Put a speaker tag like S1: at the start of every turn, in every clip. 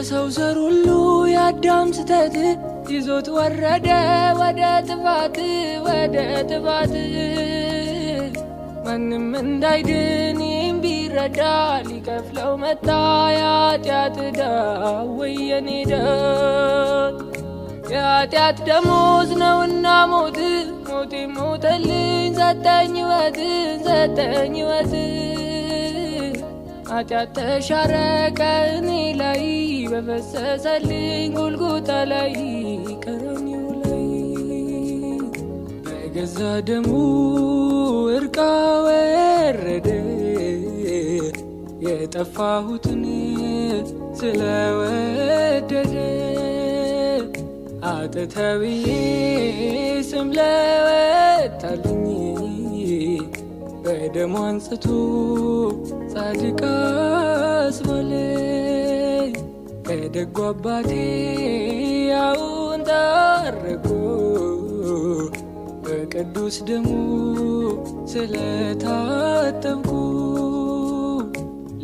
S1: ሰው ዘር ሁሉ የአዳም ስተት ይዞት ወረደ ወደ ጥፋት ወደ ጥፋት። ማንም እንዳይድን ይህም ቢረዳ ሊከፍለው መጣ የኃጢአት ዕዳ። ወየኔ ዕዳ የኃጢአት ደሞዝ ነውና ሞት፣ ሞቴ ሞተልኝ ሰጠኝ ሕይወትን ሰጠኝ ሕይወትን። ኃጢአት ተሻረ ከእኔ ላይ በፈሰሰልኝ ጎልጎታ ላይ ቀራንዮ ላይ። በገዛ ደሙ እርቃ ወረደ የጠፋሁትን ስለወደደ፣ አጥተብዬ ስም ለወጣልኝ በደሙ አንጽቶ ጻድቅ አስባለኝ። ከደጉ አባቴ አሁን ታረቁ በቅዱስ ደሙ ስለታጠብኩ፣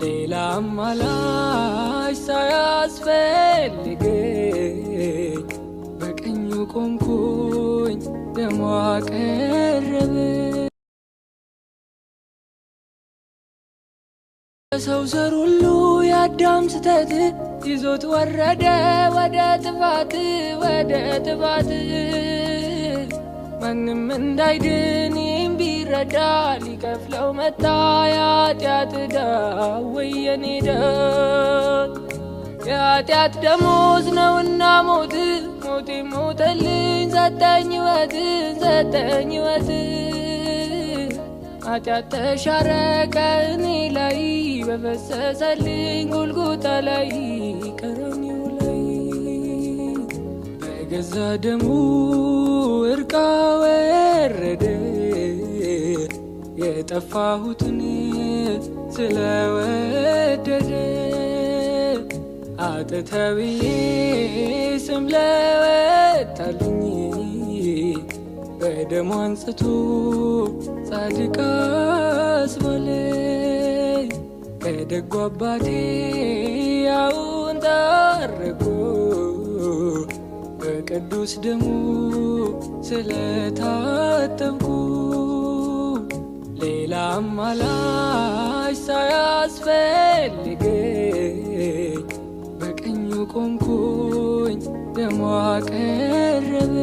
S1: ሌላ አማላጅ ሳያስፈልገኝ በቀኙ ቆምኩኝ ደሟ ቀረበ። ሰው ዘር ሁሉ የአዳም ስተት ይዞት ወረደ ወደ ጥፋት ወደ ጥፋት። ማንም እንዳይድን ይህም ቢረዳ ሊከፍለው መጣ የኃጢአት ዕዳ። ወየኔ ዕዳ የኃጢአት ደሞዝ ነውና ሞት፣ ሞቴ ሞተልኝ ሰጠኝ ሕይወትን ሰጠኝ ሕይወትን። ኃጢአት ተሻረ ከእኔ ላይ በፈሰሰልኝ ጎልጎታ ላይ ቀራንዮ ላይ። በገዛ ደሙ እርቃ ወረደ የጠፋሁትን ስለወደደ፣ አጥተብዬ ስም ለወጣልኝ በደሙ አንጽቶ ጻድቅ አስባለኝ። ከደጉ አባቴ አሁን ታረቁ በቅዱስ ደሙ ስለታጠብኩ፣ ሌላ አማላጅ ሳያስፈልገኝ በቀኙ ቆምኩኝ ደሟ ቀረበ።